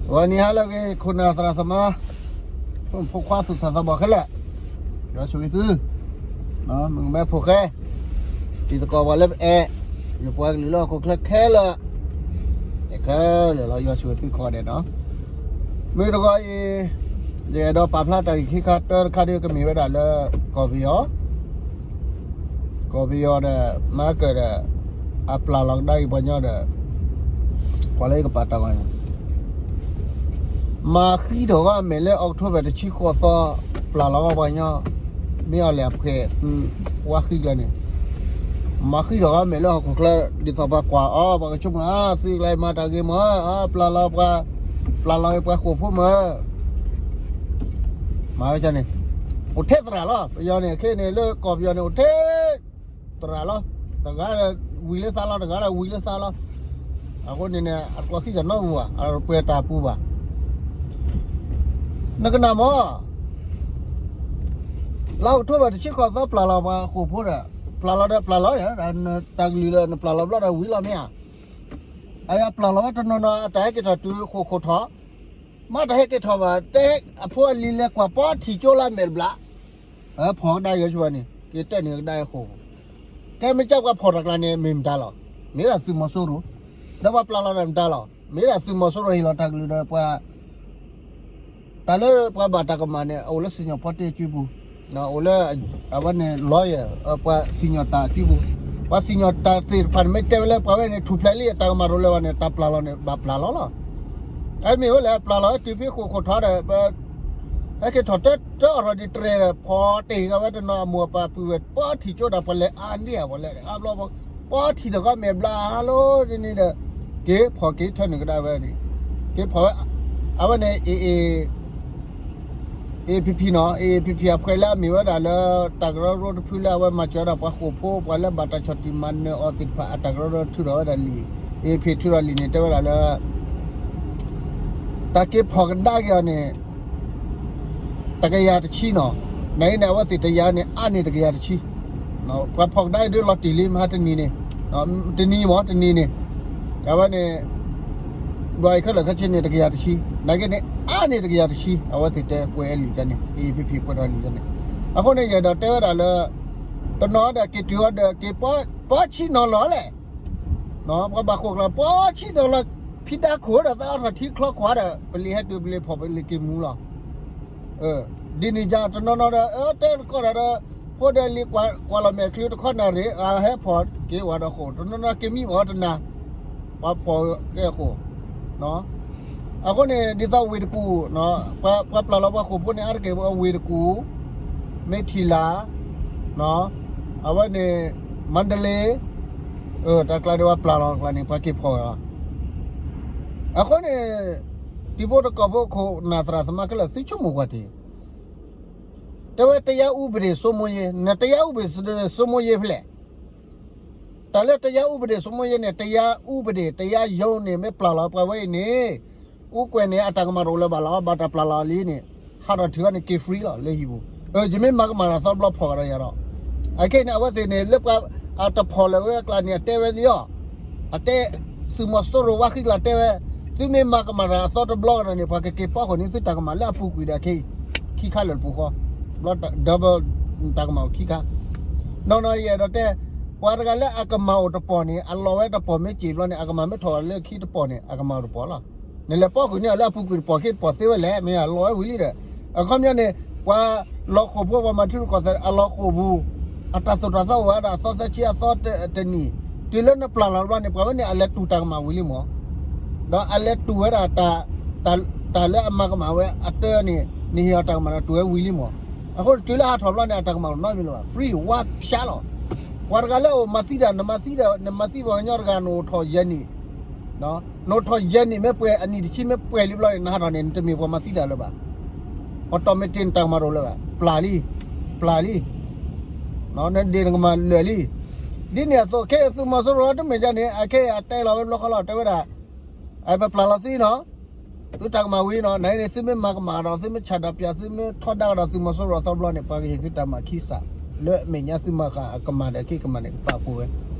ဂီၤနံၤဟါလၢအဂ့ၤ ခိၣ်နၢ်သရၣ်သမါ, ဖိခွါသူၣ်စၢ်သးဘီၣ်ခဲလၢာ်, ယွၤဆိၣ်ဂ့ၤသု, မုၣ်ကမဲဖိဃဲ, တံၤသကိးပှၤလၢပအဲၣ်, ယပှၤကလုာ်လၢဟီၣ်ခိၣ်ချၢခဲလၢာ်, ခဲလၢာ်လီၤ ယွၤဆိၣ်ဂ့ၤသုကိးဂၤဒဲးနီၤ. မုၢ်တဂီၤအံၤ ယအဲၣ်ဒိးပာ်ဖျါတၢ်ဂ့ၢ်ခံခါတၢတခါဒီး ကမ့ၢ်ဝဲဒၣ်လၢ ကီၢ်ပယီၤ ကီၢ်ပယီၤဒီး မၤကၢၢ်ဒီး အပျၢ်လီၤကဒါက့ၤပှၤကညီဒီး ကွၢ်လၢယကပာ်တၢ်ဂီၤန့ၣ် မၤဃံထီၣ်ဂီၢ်အမဲာ်လၢ October တဆံဃိးသီ ပျၢ်လီၤဂီၢ်ပှၤကညီ မ့ၢ်အီၤလဲၣ်အဖှဲးသုးဝါဃံကျါန့ၣ် မၤဃံထီၣ်ဂီၢ်အမဲာ်လၢဟီၣ်ခိၣ်ချၢ ဒ်သိးပှၤကွၢ်အီၤ ပှၤကဆိကမိၣ် အါ သုးကျါအံၤမၤတၢ်ဂ့ၤမး အါ ပျၢ်လီၤပှၤ ပျၢ်လီၤက့ၤပှၤဃိာ်ဖိမး မၤဝဲန့ၣ် အိၣ်ထဲသရၣ်လီၤ. ပယီၤန့ၣ် ခဲအံၤန့ၣ် လၢကီၢ်ပယီၤန့ၣ် အိၣ်ထဲသရၣ်လီၤ. တဂၤဒီးဝံၤလၢသးလီၤ တဂၤဒီးဝံၤလၢသးလီၤ. အဃိန့ၣ်န့ၣ် အတကျိးသံတၢ်နီတမံၤဘၣ် အတပှဲၤတၢ်ပူၤဘၣ်. နကနၣ်မး လါအီးကထိဘၢၣ် တဆံဃိးသီ ပျၢ်လီၤပှၤဃိာ်ဖိဒီး ပျၢ်လီၤဒီးပျၢ်လီၤ တၢ်ကလုၢ်လၢနပျၢ်လီၤဘျီဒီးဝံၤလီၤမ့ၢ်ဧါ. အယၤပျၢ်လီၤဝဲတနီၤနီၤ အတၢ်ဟဲက့ၤထီၣ်တုၤဃိာ်ခိၣ်ထီၣ် မ့ၢ်တဟဲက့ၤထီၣ်ဘၣ် တဲအဖိအလံၤလဲၤကွၢ်ပီထံၣ်ကၠိလၢအမဲာ်တဘျီ ဖီၣ်ကဒါက့ၤအီၤန့ၣ် က့ၤတဲန့ၢ်ကဒါအီၤဃိာ် ကဲမ့ၢ်ကၢ်ပှၤဖီၣ်တၢ်ကျါန့ၣ် မ့ၢ်မတၤလီၤ. မ့ၢ်ဒၣ်သုးမီၤစိရိၤ ဒီးပှၤပျၢ်လီၤဒီးမတၤလီၤ. မ့ၢ်ဒၣ်သုးမီၤစိရိၤဟ့ၣ်လီၤတၢ်ကလုၢ်ဒီးပှၤ တၢ်လၢပှၤဘၣ်တၢ်ကမၣ်န့ၣ် အအိၣ်လၢစံၣ်ညီၣ်ပီတ့အစုပူၤ, အိၣ်လၢ အဝဲန့ၣ် lawyer ပှၤစံၣ်ညီၣ်တၢ်အစုပူၤ, ပှၤစံၣ်ညီၣ်တၢ်သ့ၣ်တဖၣ်န့ၣ် မ့ၢ်တဲဝဲလၢပှၤဝဲန့ၣ် ထူၣ်ဖျဲးလံအတၢ်ကမၣ်တအိၣ်လၢၤဘၣ်န့ၣ် တၢ်ပျၢ်လီၤန့ၣ် ဘၣ်ပျၢ်လီၤလီၤ. အမ့ၢ်ဝဲလဲၣ် ပျၢ်လီၤဝဲတုၤဖဲဃိာ်ခိၣ်ထီၣ်ဒီး ပ ဟဲက့ၤထီၣ်တၢ်အီၣ်ထီၣ်ဒံးတြဲၤဒီး ဖီၣ်တ့ၢ်ကဝဲတနီၤအမိၢ်အပၢ်ပုၢ်ဝဲၢ် ပီထံၣ်ကၠိဒီးပှၤလဲၤအါန့ၢ်ဧါ ပှၤလဲၤအါဘျီ ပီထံၣ်တဂီၢ်မဲာ်ဘျါဟါလိၤဒ်န့ၣ်ဒီး က့ၤဖီၣ်က့ၤထၢနုာ်ကဒါဝဲန့ၣ် က့ၤဖီၣ်ဝဲ အဝဲန့ၣ် AA AAPP နီၤ AA APP အဖှဲးလၢအမ့ၢ်ဝဲဒၣ်လၢ တၢ်ကရၢကရိတဖုလၢအဝဲမၤစၢၤဝဲဒၣ်ပှၤဃိာ်ဖိ ပှၤလၢဘၣ်တၢ်ဆီၣ်တံၢ်မၤနၢၤအီၤသ့ၣ်တဖၣ် အတၢ်ကရၢကရိထုးထီၣ်ဝဲဒၣ်လံာ် AA ဖ့ၣ်ထုးထီၣ်လံာ်န့ၣ် တဲဝဲဒၣ်လၢ တၢ်က့ၤဖီၣ်ကဒါက့ၤအီၤန့ၣ် တကယၤတဆံနီၤ, နအံၤန့ၣ် အဝဲသ့ၣ်တယၤန့ၣ် အါန့ၢ်တကယၤတဆံ, ပှၤဖီၣ်ကဒါအီၤဒ်လီၤတံၢ်လံ မဟါတနံၤန့ၣ်, တနံၤမ့ၢ် တနံၤန့ၣ်, အဝဲန့ၣ် ဒွးအံၤခဲလၢာ်ခဲဆ့န့ၣ် တကယၤတဆံ, နာ်က့န့ၣ် အါန့ၢ်တကယၤတဆံ အဝဲသ့ၣ်တဲကွဲးလံာ်န့ၣ် AA ဖ့ၣ်ကွဲးထီၣ်လံာ်န့ၣ်, အဃိန့ၣ် ယအဲၣ်ဒိးတဲဝဲဒၣ်လၢ တနီၤဒီးက့ၤတုၤအီၤဒီး က့ၤပီဆံးနီၤလီၤလဲၣ် ပှၤဘၣ်ဃိာ်ကျါ ပီဆံးနီၤလီၤ ဖံးဒါခိၣ်ဒီးသးအီၣ်ထီၣ်ထံချီကွၢ်ဒီး ပလံာ်ဟဲတုၤပလံာ်ဖီၣ်ပလံာ်က့ၤမူလီၤ. ဒ်န့ၣ်ယါတနီၤနီၤဒီး တဲတကီၢ်ဒီး ဖိဒီးလံၤကွၢ်လီၤမဲာ်ချံတခီနၣ်ရံၣ် အဟဲဖီၣ်က့ၤဝဲဒီးဃိာ် တနီၤနီၤက့ၤမံဘၣ်တနၤ ပှၤဖီၣ်က့ၤဃိာ် အဃိန့ၣ် ဒ်သိးဝ့ၢ်တကူၣ် ပှၤပျၢ်လီၤပှၤဃိာ်ဖိန့ၣ် အါတက့ၢ်ဝ့ၢ်တကူၣ် မ့ၢ်ထံၣ်လၢ် အဝဲန့ၣ် မၤတလ့ တၢ်ကျါဒ်ဝဲပျၢ်လီၤကျါန့ၣ် ပှၤက့ၤဖီၣ်ဝဲလီၤ. အဃိန့ၣ် တံၤဖိသကိးဖိခိၣ်နၢ်သရၣ်သမါခဲလၢာ် သုဆိကမိၣ်ကွၢ်တ့ၢ် တဲဝဲ တရားဥပဒေစိုးမိုးရေး နတရားဥပဒေစိုးမိုးရေးဖဲလဲၣ် တၢ်လၢတရားဥပဒေစိုးမိုးရေးန့ၣ် တရားဥပဒေတရားရုံးန့ၣ် မ့ၢ်ပျၢ်လီၤပှၤဝဲအံၤန့ၣ် အူကွဲးန့ၣ် အတၢ်ကမၣ်တအိၣ်လၢၤဘၣ်လီၤ ဘၣ်တၢ်ပျၢ်လီၤလံန့ၣ် ဟးထီၣ်ထုးအီၤန့ၣ် က့ၤ free လီၤ လၢဟံၣ်ပူၤ, ယမ့ၢ်မၤကမၣ်တၢ်သီတဘျီဖီၣ်ဃာ်ဒီးယၤဒီး အခဲအံၤန့ၣ် အဝဲသ့ၣ်န့ၣ် လၢပှၤအတဖီၣ်လၢၤဝဲအကျါန့ၣ် အတဲဝဲလံအီၤ အတဲ သုးမီၤစိရိၤဝါဃံကျါတဲဝဲ သုမ့ၢ်မၤကမၣ်တၢ်အသီတဘျီကဒီးန့ၣ် ပှၤကက့ၤပီဃီၤန့ၢ်သုတၢ်ကမၣ်လၢအပူၤကွံာ်ဒီးခဲအံၤ ခံခါလၢာ်တပူၤဃီ ဘျီ double တၢ်ကမၣ်အိၣ်ခံခါ နီၢ်နီၢ်ယအဲၣ်ဒိးတဲ ပှၤတဂၤလၢအကမၣ်အိၣ်တပီၢ်န့ၣ် အလီၢ်ဝဲတပီၢ်မ့ၢ်က့ၤဘျီန့ၣ် အကမၣ်မ့ၢ်ထီၣ်လၢခံတပီၢ်န့ၣ် အကမၣ်အိၣ်တပီၢ်လီၤ. နလဲၤပီဃုာ်န့ၢ်အီၤလၢအပူၤကွံာ်တပီၢ် ခံတပီၢ်သ့ဝဲလဲၣ် မ့ၢ်အလီၢ်ဝဲဝံၤလံဒီး အခီပညီန့ၣ် ပှၤလီၤဃိာ်ဖိ ပှၤမၤထံရူၢ်ကီၢ်သဲး အလီၤဃိာ်ပူၤ အတၢ်သိၣ်တၢ်သီအိၣ်ဝဲဒၣ်အသီသၢဆံအသီတနံၣ် တုၤလၢနပျၢ်လီၤဘျီန့ၣ် ပှၤဝဲန့ၣ် အလဲၤတူၢ်တၢ်ကမၣ်ဝံၤလံမး ဒီးအလဲၤတူၢ်ဝဲဒၣ် တၢ်လၢအမၤကမၣ်ဝဲအတၢန့ၣ် နဟ့ၣ်အီၤတၢ်ကမၣ်ဒီးတူၢ်ဝဲဝံၤလံမး အဃိတုၤလၢဟးထီၣ်ဘျီန့ၣ် အတၢ်ကမၣ်အိၣ်နီတမံၤလၢၤဘၣ် free ဝါဖျါလီၤ. ပှၤတဂၤလၢအိၣ်မၤသံတၢ် နမၤသံတၢ် နမၤသံပှၤကညီတဂၤ နအိၣ်ထီၣ်ယဲၢ်နံၣ် နအိၣ်ထီၣ်ယဲၢ်နံၣ်မ့ၢ်ပှဲၤ အနံၣ်တဆံမ့ၢ်ပှဲၤလံဘျီန့ၣ် နဟးထီၣ်န့ၣ် နတမ့ၢ်ပှၤမၤသံတၢ်လၢၤဘၣ်. အီးတီၣ်မ့ၢ်တ့ၢ် နတၢ်ကမၣ်တအိၣ်လၢၤဘၣ် ပျၢ်လံ ပျၢ်လံ နဒ့နကမၤလၢာ်လံ. ဒ်န့ၣ်အသိး ခဲအံၤသုးမီၤစိရိၤတမ့ၢ်ဒ်န့ၣ် အခဲအံၤအတဲလီၤဝဲဘျီဃီလီၤ တဲဝဲဒၣ် ပပျၢ်လီၤသုနီၤ သုတၢ်ကမၣ်ဝံၤနီၤ နအံၤန့ၣ် သုမ့ၢ်မၤကမၣ်ဒီး သုမ့ၢ်ဆၣ်ဒီးပၠး သုမ့ၢ်ထီဒါကဒီးသုးမီၤစိရိၤအသီဘျီန့ၣ် ပှၤကဟ့ၣ်သုတၢ်မၤခံစး လၢအမဲာ်ညါသုမၤဃာ်အကမၣ်ဒီး က့ၤကမၣ်န့ၣ် ကပာ်ဖှိၣ်ဝဲ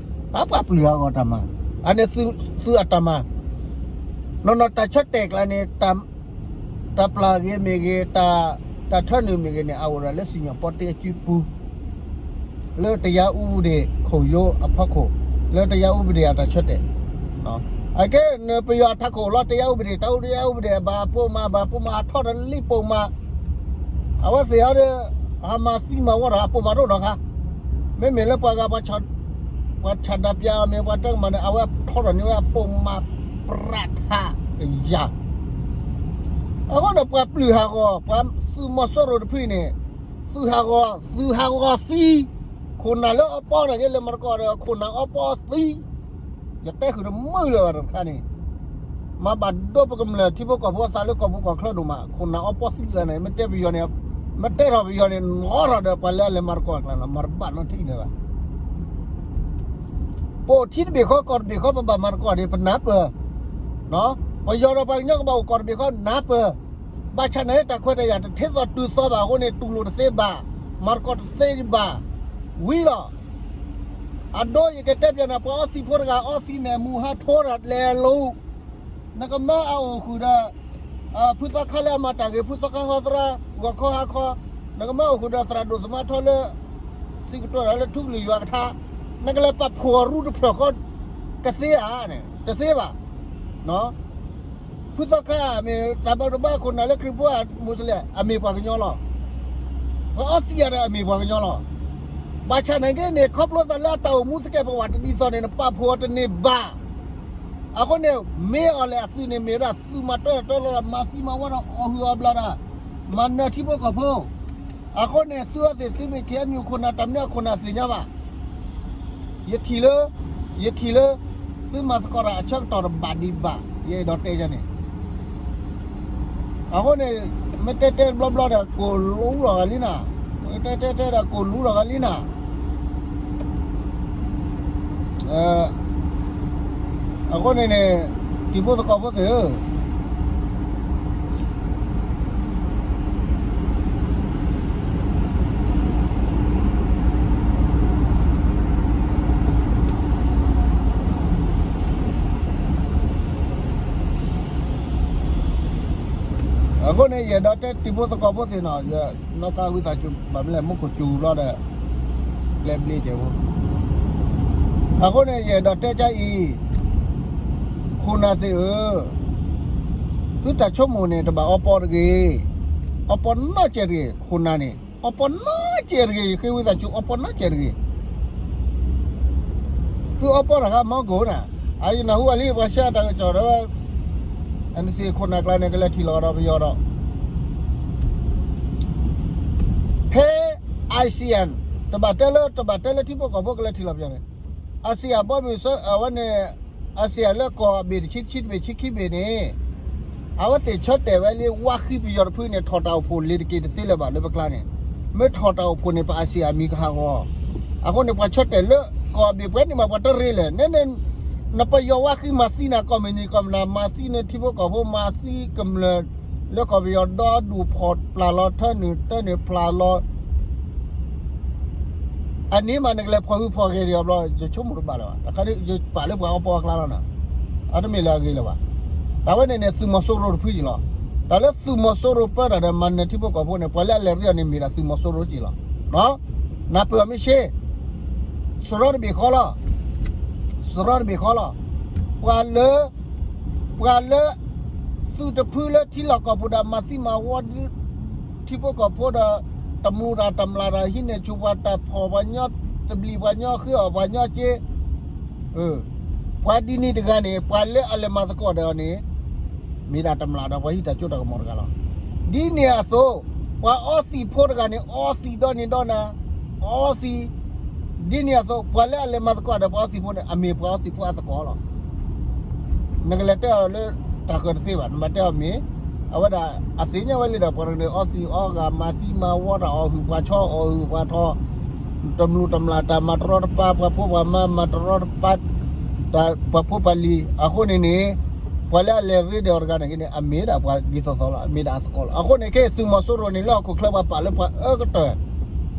ပှၤပျုၢ်အဂီၢ်တၢ်မၤ အန့ၣ်သုအတၢ်မၤ နီၢ်နီၢ်တၢ်ဆၢတဲာ်ကျါန့ၣ် တၢ်ပျၢ်ဂ့ၤမ့ၢ်ဂ့ၤ, တၢ်ထၢနုာ်မ့ၢ်ဂ့ၤန့ၣ် အအိၣ်ဒီးလၢစံၣ်ညီၣ်ပီတ့အစုပူၤ လၢတရားဥပဒေ ခုံရုံးအဖီခိၣ် လၢတရားဥပဒေအတၢ်ဆၢတဲာ်, အကဲ ပယီၤအထးခိၣ်လီၤ တရားဥပဒေ, တရားဥပဒေ ဘၣ်ပိာ်မၤ ဘၣ်ပိာ်မၤ အထီၣ်တလံပိာ်မၤ, အဝဲသ့ၣ်ဟီဒီး ဟးမၤသံမၤဝီဒီးအပိာ်မၤတအိၣ်နီတခါ, မ့မ့ၢ်လၢပှၤဂၤ ပှၤဆၣ်ဒၢပျးအမ့ၢ် ပှၤတၢ်ကမၣ်န့ၣ် အဝဲထီထီၣ်န့ၢ်ဝဲအပိာ်မၤ ပြးထးကယၤ အဃိန့ၣ် ပှၤပျုၢ်ဟးဂီၤ ပှၤသုးမီၤစိရိၤတဖုန့ၣ် သုးဟးဂီၤ သုးဟးဂီၤသံ, ခိၣ်နၢ်လၢအီပီန့ၣ်က့လၢမၤတကီၢ်ဒီး ခိၣ်နၢ်အီပီသံ, ယတဲဃုာ်တမုာ်လၢၤဘၣ်တခါန့ၣ်, မၤဘၣ်ဒိပကမျၢၢ်ထံဖိကီၢ်ဖိအသးလၢကီၢ်ပူၤကီၢ်ချၢဒိၣ်မး, ခိၣ်နၢ်အီပီသံလၢန့ၣ် မ့ၢ်တဲပယီၤန့ၣ်, မ့ၢ်တဲထီၣ်ပယီၤန့ၣ် နီထီၣ်ဒီးပှၤလၢအလဲၤမၤတကီၢ်အကျါလီၤ, မၤတဘၣ်နီတထံၣ်လၢၤဘၣ် ပအိၣ်ထံတဘ့ၣ်ဃီ ကီၢ်တဘ့ၣ်ဃီ ပဘၣ်မၤတကီၢ်န့ၣ် ပနၢ်ပၢၢ်, ပယီၤဒီးပှၤကညီကဘၣ်အိၣ်ကီၢ်တဘ့ၣ်ဃီ နၢ်ပၢၢ်, ဘၣ်ဆၣ်န့ၣ် တၢ်ခွဲးတၢ်ယာ်တထ့သိးတုၤသိးဘၣ်အဃိန့ၣ် တူၢ်လိာ်တသ့ဘၣ်, မၤတကီၢ်တသ့ဘၣ်, ဝံၤလီၤ. အဒိ ယကတဲပျးနၤ ပှၤအီသံးဖိတဂၤ အီသံးမဲာ်မူဟးထိဒီးလဲၤလိၤ နကမၢအအိၣ်ဃုာ်ဒီး ဖုသီခါလၢအမၤတၢ်ဂ့ၤ ဖုသီခါဟီသရၣ် ဂီၤခီဟါခီ, နကမၢအိၣ်ဃုာ်ဒီးသရၣ်ဒိၣ်သမါထီလၢ စံးကတိၤတၢ်လၢထူကလုာ်ယွၤကထါ, နကလဲၤပာ်ဖှိၣ်အရူတဖျၢၣ်ဃီ ကသ့ဧါန့ၣ် တသ့ဘၣ်. ဖုသီခါမ့ၢ်တၢ်ဘၣ်ဒိဘၣ်ခိၣ်နၢ်လၢခရံာ်ဖိ Muslim အမ့ၢ်ပှၤကညီလီၤ. ပှၤအီသံးယၤဒီးအမ့ၢ်ပှၤကညီလီၤ. ဘၣ်ဆၣ်နာ်က့န့ၣ် ခီဖျိသးလၢအတၢ်အိၣ်မူသကဲာ်ပဝးတဒ်သိးန့ၣ် နပာ်ဖှိၣ်အီၤတန့ၢ်ဘၣ်. အဃိန့ၣ် မ့ၢ်အီၤလဲၣ်အသုးန့ၣ် မ့ၢ်ဝဲဒၣ်သုးမၤတၢ်တၢ်လီၤဒီး မၤသံမၤဝီဒီးအီၣ်ဟုၣ်အီၣ်ဘျၣ်ဒီး မၤနၢၤထံဖိကီၢ်ဖိ. အဃိန့ၣ် သုဝဲသ့ၣ်သုမ့ၢ် KNU ခိၣ်နၢ် တၢ်မနုၤအခိၣ်နၢ်သ့ၣ်ညါဘၣ်. ယထံၣ်လၢ ယထံၣ်လၢ သုမၤသကိးတၢ်အဆၢကတီၢ်တဘၣ်ဒံးဘၣ် ယအဲၣ်ဒိးတဲယၤန့ၣ် အဃိန့ၣ် မ့ၢ်တဲတဲဘျီဘျီဒီး ကိၢ်လူထီၣ်ဂၤလံနၤ, မ့ၢ်တဲတဲတဲဒီး ကိၢ်လူထီၣ်ဂၤလံနၤ. အဃိန့ၣ်န့ၣ် တံၤဖိသကိးဖိသ့ၣ်ဧၢ, အဃိန့ၣ် ယအဲၣ်ဒိးတဲတံၤဖိသကိးဖိသ့ၣ်နီၤ, ယနီၢ်ကါဝံသးစူၤ ဘၣ်မနုၤလဲၣ် မူခိၣ်စူၤလီၤဒီး ပျဲဘျ့ကဲးဖိ. အဃိန့ၣ် ယအဲၣ်ဒိးတဲကါအံၤ, ခိၣ်နၢ်သ့ၣ်ဧၢ, သုတၢ်ဆိကမိၣ်န့ၣ် တဘၣ်အီပီတဂ့ၤ, အီပီနီတစဲးတဂ့ၤ, ခိၣ်နၢ်န့ၣ် အီပီနီတစဲးတဂ့ၤ, ယဃ့ဝံသးစူၤ အီပီနီတစဲးတဂ့ၤ. သုအီပီတၢ်ခါမီကိၣ်နၤ, အယနၢ်ဟူအလံ ပှၤဆှၢတၢ်ကစီၣ်ဒီး NCA ခိၣ်နၢ်ကျါန့ၣ် ကလဲၤထံၣ်လီၤဒီးပယီၤဒီး ဖဲ ASEAN တဘၣ်တဲလၢ တဘၣ်တဲလၢထံဖိကီၢ်ဖိ ကလဲၤထံၣ်လီၤပယီၤန့ၣ်, ASEAN ဘီမုၢ်စၢ အဝဲန့ၣ် ASEAN လၢကီၢ်အဘ့ၣ်တဆံ တဆံတဘ့ၣ် ဆံခံဘ့ၣ်န့ၣ် အဝဲသ့ၣ်ဆၢတဲာ်ဝဲလံ ဝါဃံပယီၤတဖုန့ၣ် ထီၣ်တၢ်အိၣ်ဖှိၣ်လံၤတက့ၢ်တသ့လၢၤဘၣ်လၢပကျါန့ၣ်, မ့ၢ်ထီၣ်တၢ်အိၣ်ဖှိၣ်န့ၣ် ပ ASEAN အမံၤကဟးဂီၤ. အဃိန့ၣ် ပှၤဆၢတဲာ်လၢကီၢ်အဘ့ၣ်ပှဲၤန့ၣ်မး ပှၤတရ့လၢၤ နဲန့ၣ် နပယီၤဝါဃံမၤသံနၤ ကီၢ်မ့ၢ်နံၤကီၢ်မနၤ မၤသံနထံဖိကီၢ်ဖိ မၤသံကမျၢၢ် လၢကီၢ်ပယီၤဒီဒူၣ်ဖီၣ်ပျၢ်လီၤ ထၢနုာ်တၢနုာ်ဖျးလီၤ အန့ၣ်မးနကလဲၤဖီၣ်ဟုဖီၣ်ဂဲၤဒံးအီၤဘျီ ယဆိကမိၣ်တဘၣ်လၢၤဘၣ်. တခါဒ်ယပာ်လၢပှၤအီပီအကျါလီၤနၤ, အတမ့ၢ်လၢအဂ့ၤလၢၤဘၣ်. တၢ်ဝဲန့ၣ်န့ၣ် သုးမီၤစိရိၤတဖုယံၤလီၤ. တၢ်လၢသုးမီၤစိရိၤပၢတၢ်ဒီးမၤနၢၤထံဖိကီၢ်ဖိန့ၣ် ပှၤလၢအလဲၤရ့အီၤန့ၣ်မ့ၢ်ဒၣ်သုးမီၤစိရိၤစ့ၢ်လီၤ. နၢ်ပၢၢ်မ့ၢ်ရှဲ စရီတဘ့ၣ်ဃီလီၤ. စရီတဘ့ၣ်ဃီလီၤ. ပှၤလၢ ပှၤလၢ သုးတဖုလၢထံလီၢ်ကီၢ်ပူၤဒီးမၤသံမၤဝီ ထံဖိကီၢ်ဖိဒီး တမူတၢ်တမျၢ်တၢ် ဟံးန့ၢ်ဆူၣ်ပှၤ တၢ်ဖီၣ်ပှၤညီ တဘျံးပှၤညီ ဃ့အီၣ်ပှၤညီက့ ပှၤဒ်န့ၣ်တဂၤန့ၣ် ပှၤလၢအလဲၤမၤသကိးဒီးအီၤန့ၣ် မ့ၢ်ဒၣ်တမျၢ်ဒီးပှၤဟံးတၢ်စိတၢ်ကမီၤတဂၤလီၤ. ဒ်န့ၣ်အသိး ပှၤအီသံးဖိတဂၤန့ၣ် အီသံးဒီနံၤဒီနၤ အီသံး ဒ်န့ၣ်အသိး ပှၤလၢအလဲၤမၤသကိးဒီးပှၤအီသံးဖိန့ၣ် အမ့ၢ်ပှၤအီသံးဖိအသကိးလီၤ. နကလဲၤတဲအီၤလၢတၢ်ဃၢၤတသ့ဘၣ် နဘၣ်တဲအီၤမ့ၢ် အဝဲဒၣ်အသ့ၣ်ညါဝဲလံဒီး ပှၤတဂၤန့ၣ် အီသံးအီဂၤ မၤသံမၤဝီတၢ် အီၣ်ဟုၣ်ပှၤဆီ အီၣ်ဟုၣ်ပှၤထီ တမျၢ်တမျၢ်တၢ် မၤတရီတပါ ပှၤဖိပှၤမါ မၤတရီတပါ တၢ် ပှၤဖိပှၤလံၤ အဃိန့ၣ်န့ၣ် ပှၤလၢအလဲၤရ့ဒီးအီၤတဂၤန့ၣ်က့န့ၣ် အမ့ၢ်ဒၣ်ပှၤဒ်သိးသိးလီၤ အမ့ၢ်ဒၣ်အသကိးလီၤ. အဃိန့ၣ် ခဲအံၤသုးမီၤစိရိၤန့ၣ် လၢဟီၣ်ခိၣ်ချၢပှၤပာ်လၢပှၤအၢကတၢၢ်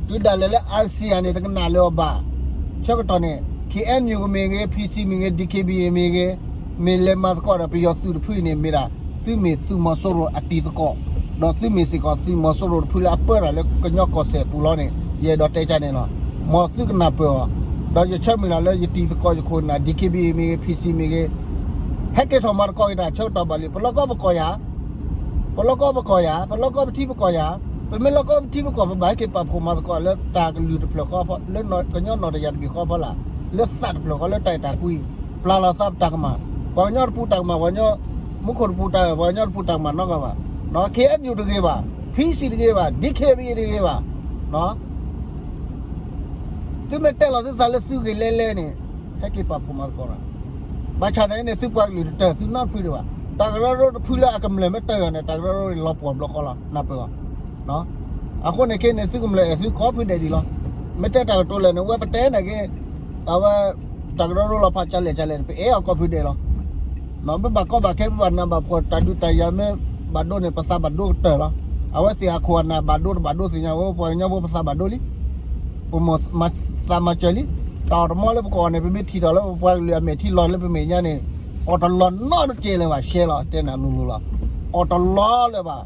တုၤဒၣ်လဲာ်လၢ ASEAN န့ၣ် တကနၣ်လၢၤအီၤဘၣ်. ဆၢကတီၢ်န့ၣ် KNU မ့ၢ်ဂ့ၤ PC မ့ၢ်ဂ့ၤ DKBA မ့ၢ်ဂ့ၤ မ့ၢ်လဲၤမၤသကိးဒီးပယီၤသုးတဖုအံၤန့ၣ် မ့ၢ်ဒၣ် သုမ့ၢ်သုးမီၤစိရိၤအတံၤသကိး, ဒီးသုမ့ၢ်စ့ၢ်ကီးသုးမီၤစိရိၤတဖုလၢအပၢတၢ်လၢကညီကီၢ်စဲၣ်ပူၤလီၤန့ၣ် ယအဲၣ်ဒိးတဲကန့ၣ်လီၤ. မ်သုကနၢ်ပၢၢ်အီၤ, ဒီးယဆၢမုၢ်လၢ်လၢယတံၤသကိးယခိၣ်နၢ် DKBA မ့ၢ်ဂ့ၤ PC မ့ၢ်ဂ့ၤ ဟဲက့ၤထီၣ်မၤသကိးက့ၤတၢ်ဆၢကတီၢ်ဘၣ်လံ. ပလီၢ်ကီၢ်ပကီၢ်ယၤ, ပလီၢ်ကီၢ်ပကီၢ်ယၤ, ပလီၢ်ကီၢ်ပထံပကီၢ်ယၤ, ပမ့ၢ်လီၢ်ကီၢ်ပထံပကီၢ် ပဘၣ်ဟဲက့ၤပာ်ဖှိၣ်မၤသကိးလၢတၢ်ကလုၢ်တဖျၢၣ်ဃီဖီ လၢကညီနီၢ်တယၢ်တဘ့ၣ်ဃီဖီလာ်, လၢသးတဖျၢၣ်ဃီလၢတၢ်အဲၣ်တၢ်ကွံ, ပျၢ်လီၤသးပတၢ်ကမၣ်, ပှၤကညီတပူၤတၢ်ကမၣ်, ပှၤကညီမူခိၣ်တပူၤတၢ်, ပှၤကညီတပူၤတၢ်ကမၣ်နီတဂၤဘၣ်. KNU တဂ့ၤဘၣ်, PC တဂ့ၤဘၣ်, DKBA တဂ့ၤဘၣ် သုမ့ၢ်တဲလီၤသုသးလၢသုဂ့ၤလဲလဲန့ၣ် ဟဲက့ၤပာ်ဖှိၣ်မၤသကိးတၢ်. ဘၣ်ဆၣ်န့ၣ်န့ၣ် သုပှၤကလုာ်တတၢၢ်သုနီတဖုဒံးဘၣ်. တၢ်ကရၢကရိတဖုလၢအကမျၢၢ်မ့ၢ်တၢၢ်အီၤန့ၣ် တၢ်ကရၢကရိန့ၣ်လီၤပှီၢ်ဘျီဃီလီၤ နၢ်ပၢၢ်အီၤ. အဃိန့ၣ်ခဲန့ၣ် သုကမျၢၢ်အဲၣ်သုကိးဖုဒဲးဒံးလီၤ. မ့ၢ်တဲတၢ်ကတိၤလၢာ်န့ၣ် ဝဲပတဲနာ်က့ အဝဲ တၢ်ကရၢကရိလီၤဖးကလဲၣ်ကလဲၣ်န့ၣ် ပအဲၣ်အီၤကိးဖုဒဲးလီၤ. ပဘၣ်ကီဘၣ်ခဲ ပဘၣ်နးဘၣ်ဖှီၣ် တၢ်ဒုးတၢ်ယၤမ့ၢ်ဘၣ်ဒိန့ၣ် ပသးဘၣ်ဒိကတၢၢ်လီၤ. အဝဲသ့ၣ်အခိၣ်အနၢ်ဘၣ်ဒိတဘၣ်ဒိသ့ၣ်ညါ ဝဲပှၤကညီဖိပသးဘၣ်ဒိလံ. ပမိၣ်သးမၤစၢၤလံ. တၢ်အီၣ်တမီလၢပကအီၣ်န့ၣ် ပမ့ၢ်ထံၣ်ထီၣ်လၢပပှၤကလုာ်အမဲာ်ထံလီၤလၢပမဲာ်ညါန့ၣ် အီၣ်တလီၤနီတကဲလၢၤဘၣ် ရှဲလီၤ တဲနၤလိၤလိၤလီၤ. အီၣ်တလီၤလၢၤဘၣ်.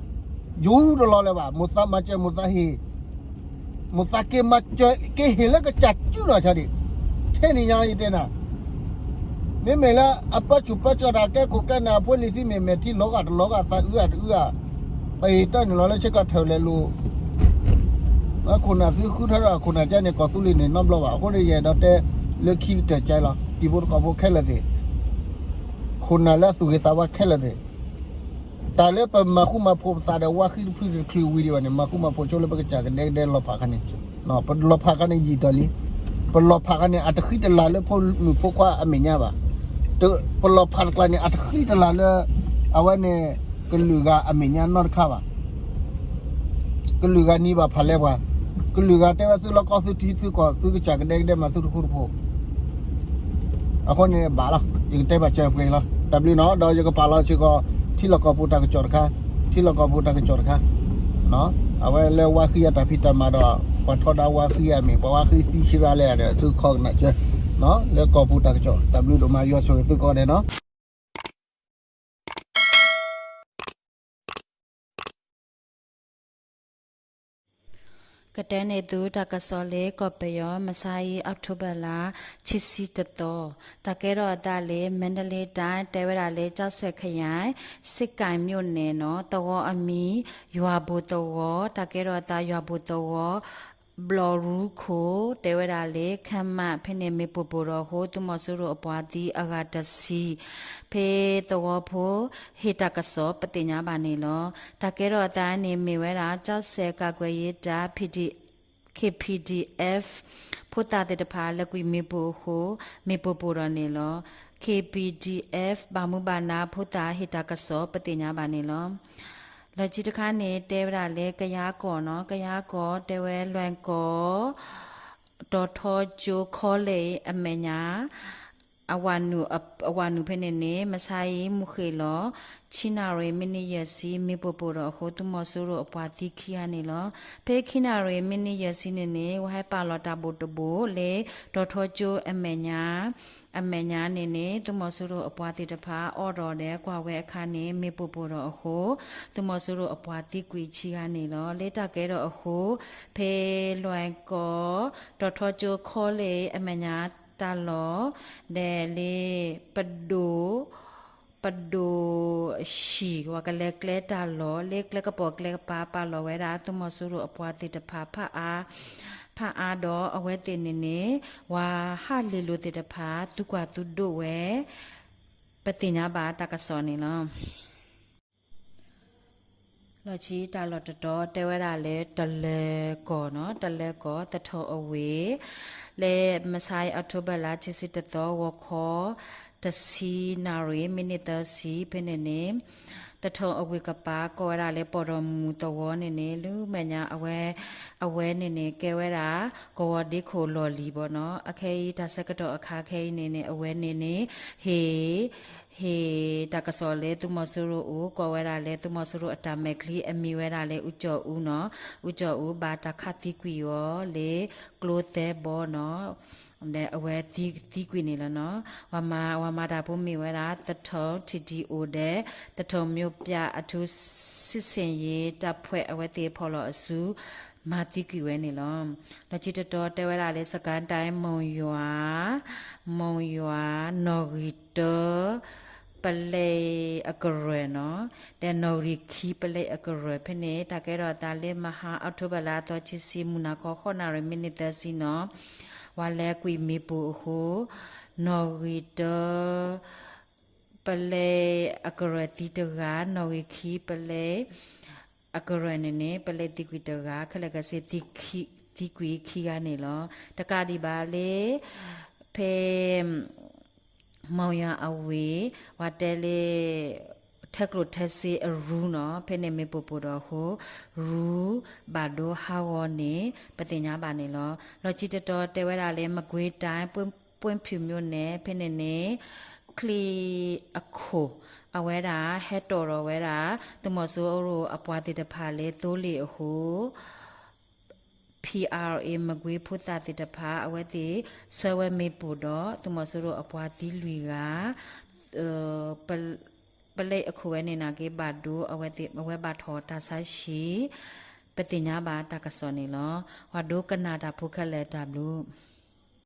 ယူတလီၤလၢၤဘၣ်. မိၣ်သးမၤစၢၤ မိၣ်သးဟ့ၣ် မိၣ်သးက့ၤမၤစၢၤ က့ၤဟ့ၣ်လၢကစၢ်စုနီၤဆါဒံး. ထဲန့ၣ်ညါယတဲနၤ မ့မ့ၢ်လၢအပၢဆူၣ်ပၢကၠီတၢ် ကဲခိၣ်ကဲနၢ် အဖိလံၤသံမ့ၢ်မဲာ်ထံလီၤဂာ်တလီၤဂာ် သးအုးဂာ်တအုးဂာ် အအံၤတၢ်န့ၣ်လီၤလၢဆ့ကၤထၢၣ်လဲၤလိၤ အခိၣ်နၢ်သုဃုထၢထီၣ်အခိၣ်နၢ်ကဲန့ၣ် ကီၢ်သူလ့ၤန့ၣ် နီတဘျီဘၣ်. အဃိန့ၣ် ယအဲၣ်ဒိးတဲလၢခံကတၢၢ်ကဲလီၤ တံၤဖိသကိးဖိခဲလၢာ်သ့ၣ် ခိၣ်နၢ်လၢအသူၣ်ဂ့ၤသးဝါခဲလၢာ်သ့ၣ် တၢ်လၢပမၤဃူမၤဖိးပသးဒီးဝါဃံတဖုတချုးဝံၤဒံးဘၣ်န့ၣ် မၤဃူမၤဖိးဆိလၢပကစၢ်ကဒဲကဒဲလီၤဖးခါန့ၣ်, ပလီၤဖးခါန့ၣ်ယံာ်တ့ၢ်လံ. ပလီၤဖးခါန့ၣ် အတဃံတလၤလၢဖိမုၣ်ဖိခွါအမဲာ်ညါဘၣ်. ပလီၤဖးတကျါန့ၣ် အတဃံတလၤလၢ အဝဲန့ၣ် ကလုာ်ဂၤအမဲာ်ညါနီတခါဘၣ်. ကလုာ်ဂၤနံၤဘၣ်ဖးလဲပှၤ, ကလုာ်ဂၤတဲဝဲသုလီၢ်ကီၢ်သုထံသုကီၢ်သုကစၢ်ကဒဲကဒဲမၤသုတဃူတဖိး အဃိန့ၣ်ဘၣ်လီၤ. ယကတဲဘၣ်စၢၤပှဲၤလီၤ. တၢ်ဘျုးနီၤ ဒီးယကပာ်လီၤစ့ၢ်ကီး ထံလီၢ်ကီၢ်ပူၤတၢ်ကစီၣ်တခါ, ထံလီၢ်ကီၢ်ပူၤတၢ်ကစီၣ်တခါ, အဝဲလၢဝါဃံအတၢ်ဖံးတၢ်မၤဒီး ပှၤထီဒါဝါဃံအမ့ၢ် ပှၤဝါဃံသံဆံရါလဲၣ်ဒီး သုခီကနၣ်စၢၤ, လၢကီၢ်ပူၤတၢ်ကစီၣ် တၢ်ဘျုးဒိၣ်မး ယွၤဆိၣ်ဂ့ၤသုကိးဂၤဒဲးနီၤ. ကတဲန့ၢ်သုတၢ်ကစီၣ်လၢကီၢ်ပယီၤ မဆါအံၤ October လါ ခံဆံတသီ, တၢ်ကဲထီၣ်အသးလၢ မန္တလေးတိုင်း တဲဝဲဒၣ်လၢ ကျောက်ဆည်ခရိုင် စစ်ကိုင်းမြို့နယ်နီၤ, သဝီအမံၤ ယွၤဘိၣ်သဝီ, တၢ်ကဲထီၣ်အသးယွၤဘိၣ်သဝီ ဘျီၣ်ရူခိၣ် တဲဝဲဒၣ်လၢ ခမ ဖဲန့ၣ်မ့ၢ်ပိၢ်ပိၢ်ထီၣ်အဃိ သုးမီၤစိရိၤအပှၤသံအဂၤတဆံ ဖဲသဝီဖိ ဟ့ၣ်တၢ်ကစီၣ်ပသ့ၣ်ညါဘၣ်န့ၣ်လီၤ. တၢ်ကဲထီၣ်အသးန့ၣ်မ့ၢ်ဝဲဒၣ် ကျောက်ဆည်ကာကွယ်ရေးတပ် P D, K P D F ဖိသၣ်သ့ၣ်တဖၣ်လဲၤကွံာ်မ့ၣ်ပိၢ်အဃိ မ့ၢ်ပိၢ်ပိၢ်ထီၣ်န့ၣ်လီၤ. K P D F ဘၣ်မူဘၣ်ဒါဖိသၣ်ဟ့ၣ်တၢ်ကစီၣ်ပသ့ၣ်ညါဘၣ်န့ၣ်လီၤ. လၢခံတခါန့ၣ် တဲဝဲဒၣ်လၢကယၤကီၢ်နီၤ, ကယၤကီၢ်တဲဝဲလွဲၢ်ကီၢ် တီၤထီကၠိ college အမဲာ်ညါ အဝၤနုာ် အဝၤနုာ်ဖဲန့ၣ်န့ၣ် မဆါအံၤမုၢ်ဃ့ၢ်လီၤ ခံနၣ်ရံၣ်မံးနံးယဲၢ်ဆံ မ့ၣ်ပိၢ်ပိၢ်ထီၣ်အဃိ သုးမီၤစိရိၤအပှၤသံခံဂၤန့ၣ်လီၤ. ဖဲခံနၣ်ရံၣ်မံးနံးယဲၢ်ဆံန့ၣ်န့ၣ် ဝဲဟဲပာ်လီၤတၢ်ဘိၣ်တဘိၣ်လၢ တီၤထီကၠိအမဲာ်ညါ အမဲာ်ညါန့ၣ်န့ၣ် သုးမီၤစိရိၤအပှၤသ့ၣ်တဖၣ်အီၣ်ဒီးဒီးကွၢ်ဝဲအခါန့ၣ် မ့ၣ်ပိၢ်ပိၢ်ထီၣ်အဃိ သုးမီၤစိရိၤအပှၤသံကွံာ်ဆံဂၤန့ၣ်လီၤ. လၢတၢ်ကဲထီၣ်အဃိ ဖဲလွဲၢ်ကီၢ် တီၤထီကၠိ college အမဲာ်ညါတၢ်လီၢ် ဒီးလၢပဒိၣ် ပဒိၣ်အဟံၣ် ပှၤကလဲၤကျဲတၢ်လီၢ် လၢကျဲကပီၤကျဲကပၤပာ်လီၤဝဲဒၣ် သုးမီၤစိရိၤအပှၤသ့ၣ်တဖၣ် ဖးအါ ဖးအါဒီးအဝဲသ့ၣ်န့ၣ်န့ၣ် ဝၤဟးလ့ၤလိာ်သ့ၣ်တဖၣ် သုကွၢ်သုဒိးဝဲ ပသ့ၣ်ညါဘၣ်တၢ်ကစီၣ်န့ၣ်လီၤ. လီၢ်ခံတၢ်လီၢ်တတီၤ တဲဝဲဒၣ်လၢတလၢၤကီၢ်နီၤ, တလၢၤကီၢ် သထူအဝ့ၢ် လၢမဆါအံၤ October လါ ခံဆံတသီ ဂီၤခီ တဆံနၣ်ရံၣ် မံးနံးသၢဆံ ဖဲန့ၣ်န့ၣ် သထူအဝ့ၢ်ကပၤ ကိးဝဲဒၣ်လၢပီၢ်ဒီမူးသဝီန့ၣ်န့ၣ် လၢမဲာ်ညါအဝဲ အဝဲန့ၣ်န့ၣ် ကဲဝဲဒၣ် ကဝီၤဒ့ခိၣ်လီၢ်လံၤဘၣ်နီၤ. အခဲအံၤ တၢ်ဆၢကတီၢ်အခါခဲအံၤန့ၣ်န့ၣ် အဝဲန့ၣ်န့ၣ် ဟ့ၣ် ဟ့ၣ်တၢ်ကစီၣ်လၢသုးမီၤစိရိၤအိၣ် ကိးဝဲဒၣ်လၢသုးမီၤစိရိၤအတၢ်မဲာ်ချံ အမံၤဝဲဒၣ်လၢ ဦးကျော်ဦး နီၤ, ဦးကျော်ဦး ဘၣ်တၢ်ခးသံကွံာ်အီၤလၢကျိသၢဘီနီၤ. ဒီးအဝဲသံကွံာ်န့ၣ်လီၤနီၤ. ပှၤမၤတၢ်ဖိမ့ၢ်ဝဲဒၣ် သထုံ ထံၣ်ဒံၣ်အိၣ်ဒီး သထုံမြို့ပြအထူးစစ်ဆင်ရေးတပ်ဖွဲ့ အဝဲသ့ၣ်ဖီၣ်လီၤအစု မၤသံကွံာ်ဝဲန့ၣ်လီၤ. လီၢ်ခံတတီၤတဲဝဲဒၣ်လၢ စစ်ကိုင်းတိုင်း မုံရွာ မုံရွာ နီၣ်ဂံၢ်တၢ ပလဲအကရၢၢ်နီၤ, ဒီးနီၣ်ဂံၢ်ခံ ပလဲအကရၢၢ်ဖဲန့ၣ် တၢ်ကဲထီၣ်အသးလၢ မဟါ အီးထိဘၢၣ်လါအသီ ခံဆံ မုၢ်နၤခီ ဃိးနၣ်ရံၣ် မံးနံးသၢဆံနီၤ, ပှၤလဲၤကွံာ်မ့ၣ်ပိၢ်အဃိ နီၣ်ဂံၢ်တၢ ပလဲအကရၢၢ်သံတဂၤ, နီၣ်ဂံၢ်ခံ ပလဲ အကရၢၢ်န့ၣ်န့ၣ် ပလဲသံကွံာ်တဂၤ, ခဲလၢာ်ခဲဆ့ သံကွံာ်ခံဂၤန့ၣ်လီၤ. တကးဒံးဘၣ်လၢ ဖဲ မုံရွာအဝ့ၢ် ပှၤတဲလၢ ထဲကျိၣ်ထဲစ့အရူနီၤ, ဖဲန့ၣ်မ့ၣ်ပိၢ်ပိၢ်ဒီးအဃိ ရူဘၣ်ဒိဟးဂီၤန့ၣ် ပသ့ၣ်ညါဘၣ်န့ၣ်လီၤ. လီၢ်ခံတတီၤတဲဝဲဒၣ်လၢ မကွေးတိုင်း ပွင့်ဖြူမြို့နယ် ဖဲန့ၣ်န့ၣ် ချံအခိၣ် အဝဲဒၣ်ဟဲတီၣ်ဒီးဝဲဒၣ် သုးမီၤစိရိၤအပှၤသ့ၣ်တဖၣ်လၢသိလ့ၣ်အဃိ ဖံအါအ့ မကွေးဖိသၣ်သ့ၣ်တဖၣ် အဝဲသ့ၣ်ဆှၢဝဲမ့ၣ်ပိၢ်ဒီး သုးမီၤစိရိၤအပှၤသံလွံၢ်ဂၤ, ပလဲအခိၣ်ဝဲန့ၣ်နာ်က့ ဘၣ်ဒိအဝဲသ့ၣ် အဝဲဘၣ်ထီၣ်တၢ်ဆါဟံၣ် ပသ့ၣ်ညါဘၣ်တၢ်ကစီၣ်န့ၣ်လီၤ. ပှၤဒိကနၣ်တၢ်ဖိခဲလၢာ်တၢ်ဘျုး